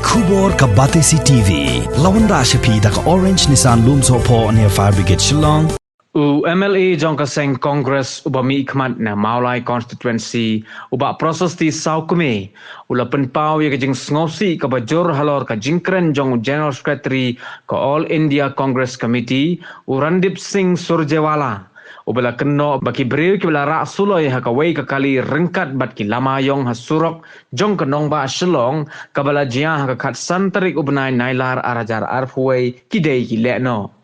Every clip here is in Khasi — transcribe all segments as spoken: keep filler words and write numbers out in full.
Khubor ka Batesi T V. La wanrah sha phi da ka Orange Nissan Lumsohphoh near Fire Brigade Shillong. U M L A jong ka seng Congress uba mihkhmat na Mawlai Constituency, u Bah Prasasti Sawkmie, u la pynpaw ïa ka jingsngewsih kaba jur halor ka jingkren jong u General Secretary ka All India Congress Committee, u Randeep Singh Surjewala, uba la kynnoh ba ki briew kiba la rah suloi ha kawei ka kali ryngkat bad ki lama ïong ha surok jong ka nongbah Shillong kaba la jia ha ka khatsan tarik u bnai Nailar arhajar arphew wei ki dei ki lehnoh.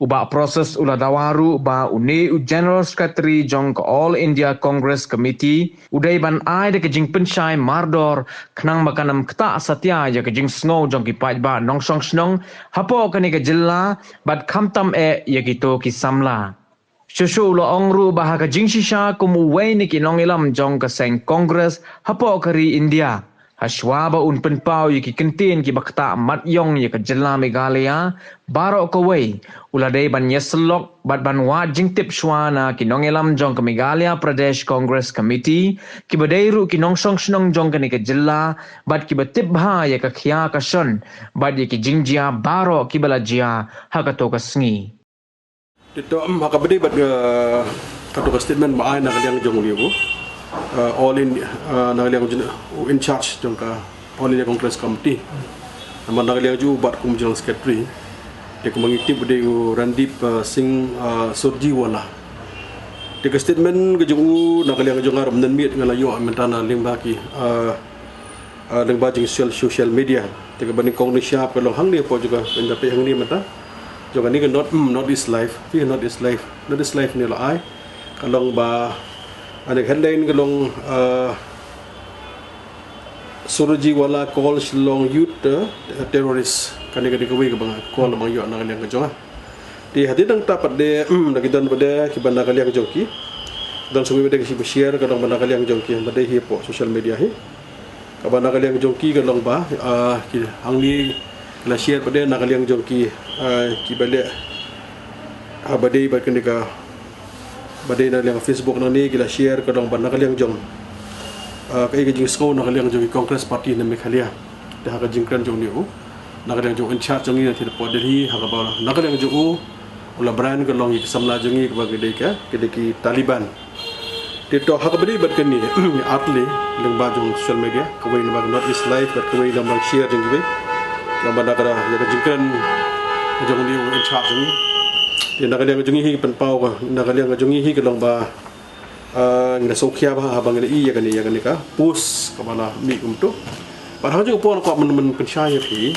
U Bah Prasasti u la dawa ruh ba une u General Secretary jong ka All India Congress Committee u dei ban ai da ka jingpynshai mardor khnang ba kan ym ktah satia ïa ka jingsngew jong ki paidbah nongshong shnong hapoh kane ka jylla bad khamtam eh ïa kito ki samla. Shuh shuh u la ong ruh ba ha ka jingshisha kum uwei na ki nongïalam jong ka seng Congress hapoh ka ri India, hashwa ba un pynpaw ïa ki kyntien kiba ktah mat ïong ïa ka jylla Meghalaya baroh kawei, u la dei ban ïasyllok bad ban wad jingtip shwa na ki nongïalam jong ka Meghalaya Pradesh Congress Committee, kiba dei ruh ki nongshong shnong jong kane ka jylla bad kiba tip bha ïa ka khia ka shon bad ïa ki jingjia baroh kiba la jia ha kato ka sngi. Te to, em, ha kaba dei bad, eh, kato ka statement ba ai na ka liang jong u, eh, All India, eh, na ka liang jong u in charge jong ka All India Congress Committee. Namar na ka liang jong u bat kum General Secretary. Te kumba ngi tip u dei u Randeep, eh, Singh, eh, Surjewala. Te ka statement ka jong u na ka liang jong nga ruh mynmiet nga la ïoh mynta na lyngba ki, eh, ah, lyngba jong social, social media. Te kaba nyngkong nyngshap ka long hangne hapoh jong ka, pynda peit hangne mynta. Jong kane ka North, mm, North East Live, phi North East Live, North East Live ne la ai. Ka long ba, ah, ka headline ka long, ah, Surjewala call Shillong youth, eh, terrorist. Kane ka dei kawei kaba nga call ba nga ïoh na ka liang ka jong nga. Te hadien nangta pat de, mm, da ki don pat de kiba na ka liang jong ki. Don sa kawei pat de ki share ka long ba na ka liang jong ki ba dei hi hapoh social media hi. Kaba na ka liang jong ki ka long ba, ah, ki hangne la share pat de na ka liang jong ki, ah, kiba leh, ah, ba dei bad kane ka, ba dei na liang Facebook nangne ki la share ka long ba na ka liang jong, ah, kaei ka jingsngew na ka liang jong ki Congress Party na Meghalaya. Te ha ka jingkren jong une u, na ka liang jong u in charge jong ngi na pdeng Delhi, ha kaba na ka liang jong u u la brand ka long ïa ki samla jong ngi kaba ki dei ka, ki dei ki Taliban. Te to ha kaba dei bad kane, ngi atle lyngba jong social media, kawei namar ka North East Live bad kawei namar share jong kiwei. Kaba na ka ïa ka jingkren jong une u in charge jong ngi. Te na ka liang jong ngi hi pynpaw ka, na ka liang jong ngi hi ka long ba, ah, ngi la sngewkhia bha haba ngi la ïohi ïa kane, ïa kane ka post kaba la mih kumto. Bad ha ka jingpynpaw ka mynpynshai ïa phi.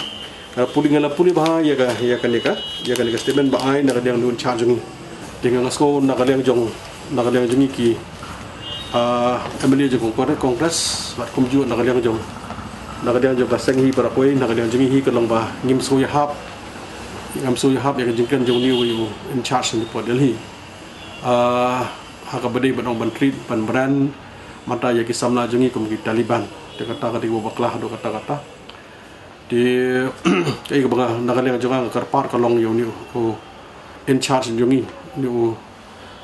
Nga la pule, nga la pule bha ïa ka, ïa kane ka, ïa kane ka statement ba ai na ka liang u in charge jong ngi. Te nga sngew na ka liang jong, na ka liang jong ngi ki, ah, M L A jong ka Congress, bad kumjuh na ka liang jong, na ka liang jong ka seng hi para kawei, na ka liang jong ngi hi ka long ba ngim sngew ïahap. Ngim sngew ïahap ïa ka jingkren jong une u in charge jong pdeng Delhi. Ah, ha kaba dei ban ong ban treat, ban brand mynta ïa ki samla jong ngi kum ki Taliban. Te kata ka dei kaba bakla haduh katta katta. Te kaei kaba nga na ka liang jong nga nga kyrpad ka long ïa une u in charge jong ngi, une u,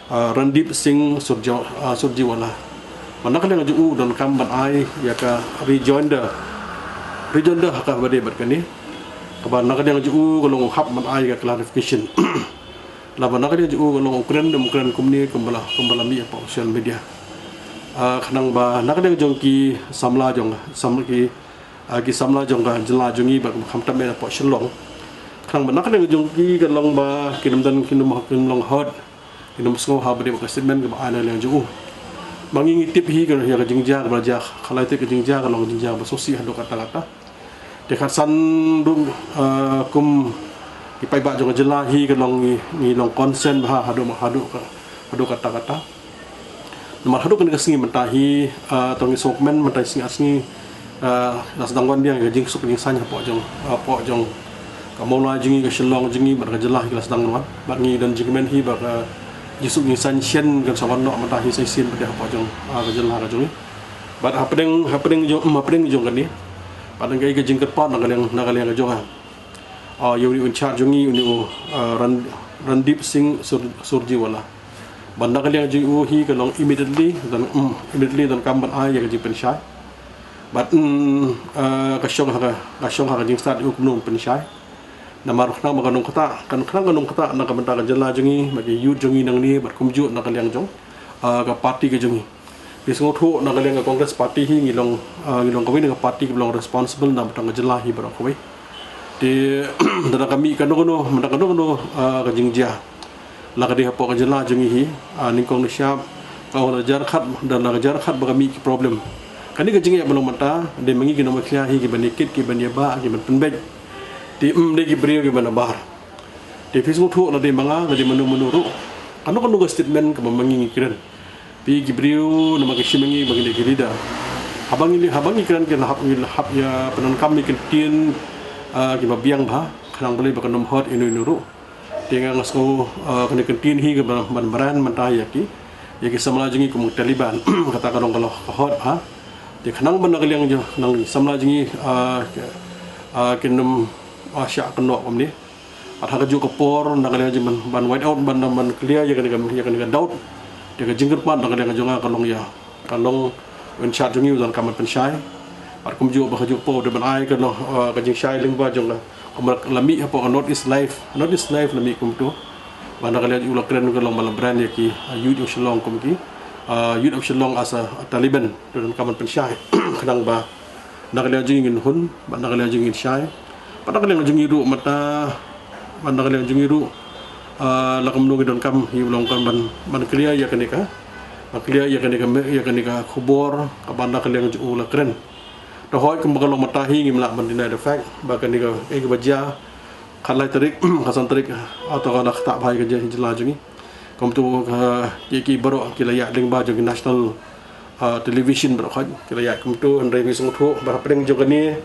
ah, Randeep Singh Surje-, ah, Surjewala. Ba na ka liang jong u donkam ban ai ïa ka rejoinder, rejoinder ha kaba dei bad kane. Kaba na ka liang jong u ka long u hap ban ai ïa ka clarification. Laba na ka liang jong u ka long u kren, um kren kumne kumba la, kumba la mih hapoh social media. Ah, khnang ba na ka liang jong ki samla jong, samla ki, ah, ki samla jong ka jylla jong ngi bad khamtam eh hapoh Shillong. Khnang ba na ka liang jong ki ka long ba kin ym don, kin ym, kin ym long hurt, kin ym sngew ha ba dei bad ka statement kaba ai na ka liang jong u. Ba ngi ngi tip hi ka ïa ka jingjia kaba la jia, ka la tip ka jingjia ka long jingjia ba sngewsih haduh katta katta. Te khatsan ruh, eh, kum ki paidbah jong ka jylla hi ka long ngi, ngi long concern bha haduh, haduh ka, haduh katta katta. Namar haduh kane ka sngi mynta hi, eh, to ngi sngewkmen mynta sngi ar sngi, eh, la sdang wan biang ka jingsuk jingsaiñ hapoh jong, hapoh jong ka Mawlai jong ngi, ka Shillong jong ngi bad ka jylla hi ka la sdang wan. Bad ngi don jingkmen hi ba ka jingsuk jingsaiñ shen kan sa wan noh mynta hi sa shisien bad hapoh jong, eh, ka jylla ka jong ngi. Bad hapdeng, hapdeng jong, hapdeng jong kane. Bad ngi ka jingkyrpad na ka liang, na ka liang ka jong nga. Ah, ïa une u in charge jong ngi une u, ah, Ran-, Randeep Singh Sur-, Surjewala. Ba na ka liang jong u hi ka long immediately, don, mm, immediately donkam ban ai ïa ka jingpynshai. Bad, mm, ah, ka shong ha ka, ka shong ha ka jingstad ïa u kumno pynshai. Namar khnang ba kan ym ktah, kan khnang kan ym ktah na ka bynta ka jylla jong ngi, bad ki youth jong ngi nangne, bad kumjuh na ka liang jong, ah, ka party ka jong ngi. Phi sngewthuh na ka liang ka Congress Party hi ngi long, ah, ngi long kawei na ka party kaba long responsible na ka bynta ka jylla hi baroh kawei. Te, lada ka mih kano kano, mynta kano kano, ah, ka jingjia. La ka dei hapoh ka jylla jong ngi hi, ah, nyngkong nyngshap, ka ong la ka jia khat, da la ka jia khat ba ka mih ki problem. Kane ka jingeh ba long mynta, dei ma ngi ki nongmihkhlieh hi kiban ïakit, kiban ïabah, kiban pynbeit. Te ym dei ki briew kiban nabar. Te phi sngewthuh la dei ma nga, la dei mano mano ruh. Kano kano ka statement kaba ma ngi ngi kren. Phi ki briew namar ki shim ma ngi ba ngi dei ki leader. Haba ngi, haba ngi kren ki la hap, ngi la hap ïa pyndonkam ïa ki ktien, ah, kiba biang bha, khnang balei ba kan ym hurt ïano ïano ruh. Te nga nga sngew, ah, kane ka ktien hi kaba ban brand mynta ïa ki, ïa ki samla jong ngi kum Taliban, kata ka long ka la hurt bha. Te khnang ba na ka liang jong, khnang samla jong ngi, ah, ki, ah, kin ym, ah, shah kynnoh kumne. Bad ha kajuh ka por, na ka liang jong ban, ban wipe out, ban, ban clear ïa kane ka, ïa kane ka doubt. Te ka jingkyrpad na ka liang jong nga ka long ïa, ka long u in charge jong ngi u donkam ban pynshai. Bad kumjuh ba kajuh ka por u dei ban ai ka long, eh, ka jingshai lyngba jong ka, kumba la mih hapoh ka North East Live, North East Live la mih kumto. Ba na ka liang jong u la kren ka long ba la brand ïa ki, eh, youth of Shillong kum ki, eh, youth of Shillong as a Taliban, u donkam ban pynshai. Khnang ba na ka liang jong ngi ngin hun, bad na ka liang jong ngi ngin shai. Bad na ka liang jong ngi ruh mynta, bad na ka liang jong ngi ruh, ah, la kumno ngi donkam, ngi long kan ban, ban clear ïa kane ka, ban clear ïa kane ka me-, ïa kane ka khubor, kaba na ka liang jong u la kren. Te hooid kumba ka long mynta hi ngim lah ban deny the fact, ba kane ka, eh, kaba jia, khatlai tarik, khatsan tarik, ah, to ka la ktah bha ïa ka jylla jong ngi. Kumto ka, ki, ki baroh, ki la ïaid lyngba jong ki national ah, television baroh khoit, ki la ïaid kumto, hynrei phi sngewthuh, ba hapdeng jong kane,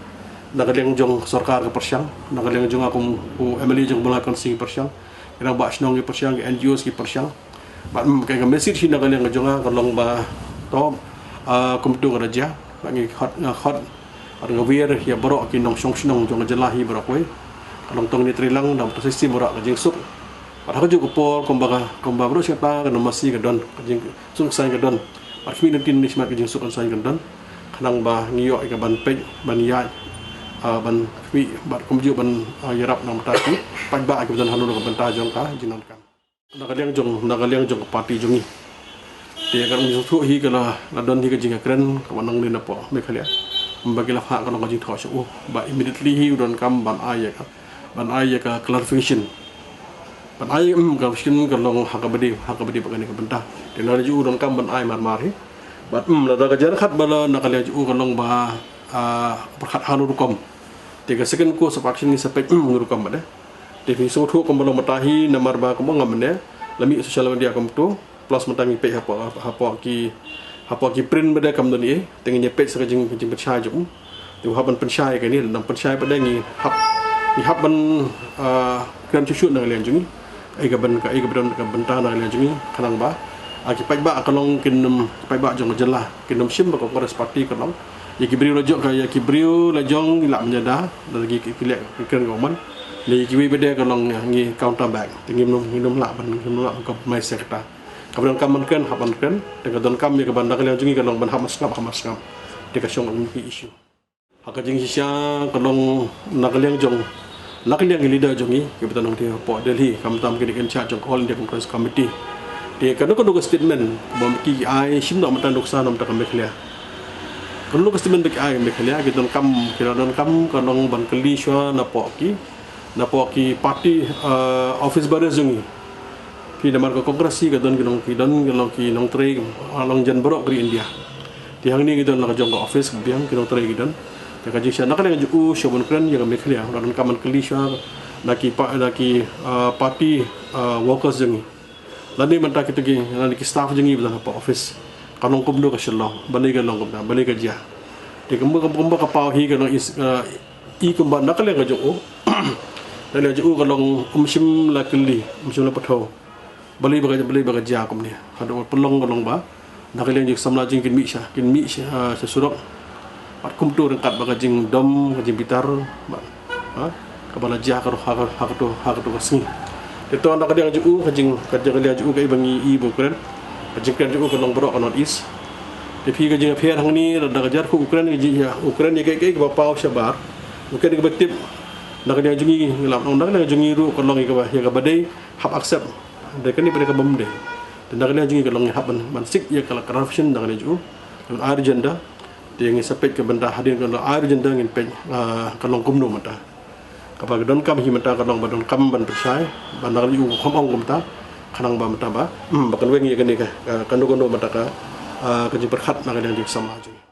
na ka liang jong sorkar ka pyrshang, na ka liang jong nga kum u M L A jong Mawlai Constituency ka pyrshang, ki rangbah shnong ki pyrshang, ki N G Os ki pyrshang. Bad, mm, ka, ka message hi na ka liang jong nga ka long ba to, ah, kumto ka la jia, ba ngi khot, nga khot, bad nga wiar ïa baroh ki nongshong shnong jong ka jylla hi baroh kawei. Ka long tang ne treikam, da ba to shisha baroh ka jingsuk. Bad ha kajuh ka por, kumba ka, kumba baroh shi katta ka nongmasi ka don, ka jingsuk saiñ ka don. Bad khmih lynti ne shakhmat ka jingsuk kan saiñ kan don. Khnang ba ngi ïoh ïa ka ban peit, ban ïaid, ah, ban khmih, bad kumjuh ban, ah, ïarap na ka bynta ki paidbah kiba don halor ka bynta jong ka jingdonkam. Na ka liang jong, na ka liang jong ka party jong ngi. Te ka ngi sngewthuh hi ka la, la don hi ka jingkren, kaba nang lin hapoh Meghalaya. Ba ki la phah ka long ka jingthoh sha u. Ba immediately hi u donkam ban ai ïa ka, ban ai ïa ka clarification. Ban ai, mm, ka clarification ka long ha kaba dei, ha kaba dei bad kane ka bynta. Te na ka liang jong u donkam ban ai mar mar hi. Bad, mm, lada ka jia khat ba la na ka liang jong u ka long ba, ah, pyrkhat ha u rukom. Te ka second course of action ngi sa peit, mm, u rukom bad, eh. Te phi sngewthuh kumba long mynta hi namar ba kumba nga mynne la mih social media kumto. Plus mynta ngi peit hapoh, hapoh ki, hapoh ki print bad, eh, kam don ei. Te ngi peit sa ka jing, jingpynshai jong u. Te u hap ban pynshai kane, nang pynshai bad ngi hap, ngi hap ban, ah, kren shuh shuh na ka liang jong ngi. Ai ka ban, ka, ai ka ban, ka bynta na ka liang jong ngi, khnang ba, ah, ki paidbah ka long kin ym, ki paidbah jong ka jylla kin ym shim ba ka Congress Party ka long ïa ki briew la jong, ka ïa ki briew la jong ngi lah ban ïada, da ki, ki, ki leh ki kren ka umman. Ne ïa kiwei bad ka long, ïa, ngi counter back. Te ngim, ngim lah ban, ngim lah ban compromise ïa kata. Kaba donkam ban kren, hap ban kren. Te ka donkam ïa kaba na ka liang jong ngi ka long ban hap ban sngap, hap ban sngap. Te ka shong ka issue. Ha ka jingshisha ka long na ka liang jong, na ka liang ki leader jong ngi, kiba don hangtei hapoh Delhi, khamtam kine ki in charge jong ka All India Congress Committee. Te kano kano ka statement ba ki ai shim noh mynta nuksa na ka bynta ka Meghalaya. Kano ka statement ba ki ai Meghalaya, ki donkam, ki donkam ka long ban kylli shuwa napoh ki, napoh ki party, eh, office bearers jong ngi. Phi, namar ka Congress hi ka don ki nong, ki don ki nong, ki nongtrei, ah, long jan baroh ka ri India. Te hangne ki don la ka jong ka office ka biang ki nongtrei ki don. Te ka jingshisha na ka liang jong u shuwa ban kren ïa ka Meghalaya, la donkam ban kylli shuwa na ki pa, na ki, ah, party, ah, workers jong ngi. Lane mynta kita ki, lane ki staff jong ngi ba don hapoh office. Ka long kumno ka Shillong, balei ka long kumta, balei ka jia. Te kumba, kumba, kumba ka paw hi ka long is, ah, i kumba na ka liang ka jong u. Na ka liang jong u ka long um shym la kylli, um shym la pynthor. Balei ba ka, balei ba ka jia kumne. Haduh ba pynlong ka long ba na ka liang jong ki samla jong ngi kin mih sha, kin mih sha, ah, sha surok. Bad kumto ryngkat bad ka jingdom, ka jingbitar, bad, ha, kaba la jia ha ka, ha ka, ha kato, ha kato ka sngi. Te to na ka liang jong u, ka jing, ka jing, ka liang jong u kaei ba ngi i ba u kren. Ka jingkren jong u ka long baroh ka North East. Phi ka jingpher hangne da ka jar khu Ukraine ka jingïa Ukraine ïa kaei kaei kaba paw shabar. Ukraine kaba tip na ka liang jong ngi, ngi lam na ka liang jong ngi ruh ka long ïa kaba, ïa kaba dei hap accept. Da kane pat ka bym dei. Te na ka liang jong ngi ka long hap ban, ban sik ïa ka la corruption na ka liang jong u. Ai agenda. Te ngi sa peit ka bynta hadien ka long ai agenda ngin peit, ah, ka long kumno mynta. Kaba ka donkam hi mynta ka long ba donkam ban pyrshai, ban nang ïa u kham ong kumta, khnang ba mynta ba, hmm, ba kan weng ïa kane ka, ka, kano kano mynta ka, ah, ka jingpyrkhat na ka liang jong ki samla jong ngi.